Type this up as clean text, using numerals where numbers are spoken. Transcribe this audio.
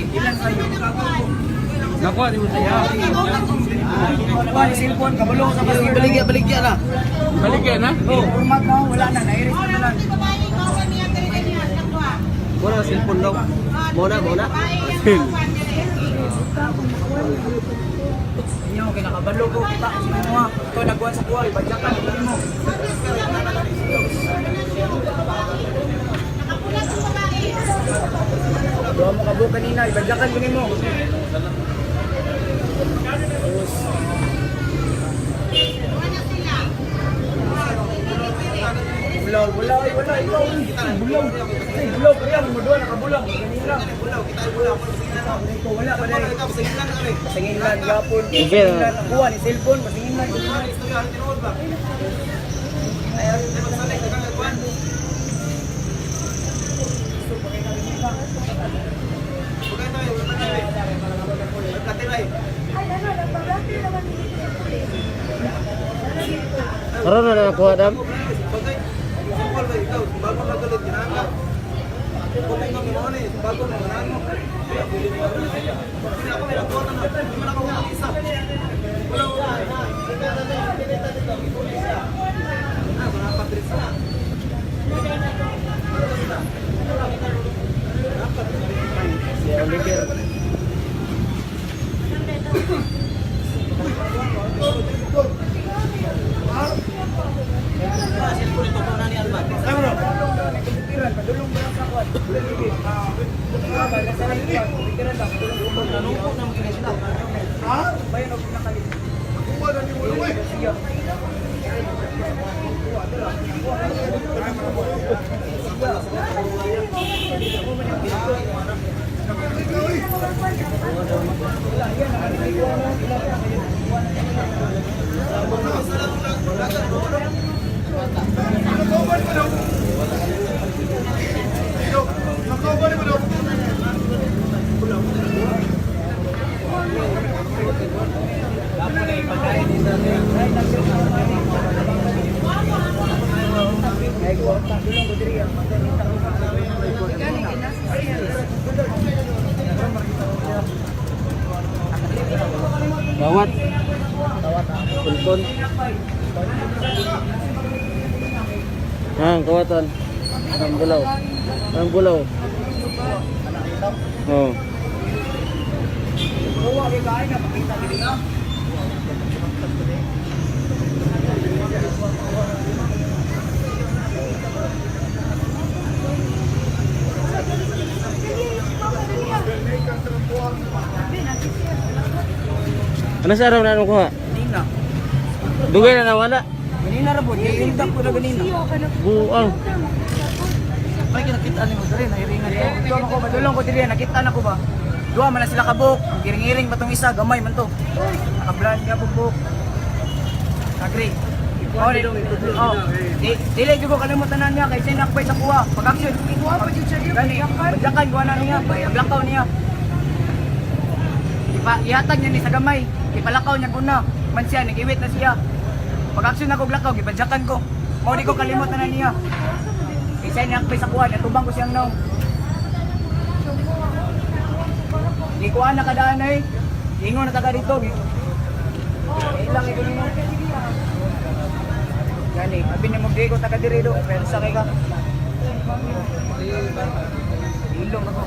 Ilan kayo? Nakuha di mo siya. Ba, yung cellphone, kabalo ko sa baligya. Baligya, baligya na. Baligya na? Oh, format na, wala na, nairis na lang. Muna cellphone daw. Muna, muna. Inyo, kinakabalo ko, kita ko sa inyo ha. Ikaw nagkuhan sa kuha, ibadyakan, ibadyakan mo. Duha mo kabo kanina, ibadyakan ko nimo. Bulaw, wala, ay, wala, ikaw. Bulaw. Ay, bulaw, kaya mo duha nakabulaw. Kanina. Ikaw, wala pa dahil. Pasinginlan, gapon. Pasinginlan, kuha ni cellphone, pasinginlan. Karon na nakuha dam. Si Oliver. Bawat. Cellphone. Ah, kawatan. Ang bulaw. Ang bulaw. Oh. Kuha kay kain na pakita gid na. Ano sa araw na anong kuha? Kanina. Dugay na nawala. Ganina ra po, giildak ko na ganina. Buang. Ay, kinakita ni mo diri, nairingan ko. Duha man ko, madulong ko diri, nakita na ko ba? Duha man na sila kabuk, giring-iring ba tong isa, gamay man to. Nakablan nga po buk. Agree. Oh, di, oh, di, dili jud ko kalimutan niya kay sinakbay sa kuha. Pag action, kuha pa jud siya. Gani, badyakan kuha na niya, paglakaw niya. Ipa, ihatag niya ni sa gamay. Ipalakaw niya kuna. Man siya, nag-iwit na siya. Pag action ako glakaw, gibadyakan ko. Mao di ko kalimutan na niya. Kaysa niya sa kuha, natubang ko siyang naong. Di ko na kadaan ay. Ingon na taga dito. Ilang ito nimo. Gani, abi ni mo di ko taga diri do, pero sa kay ka. Ilong ako.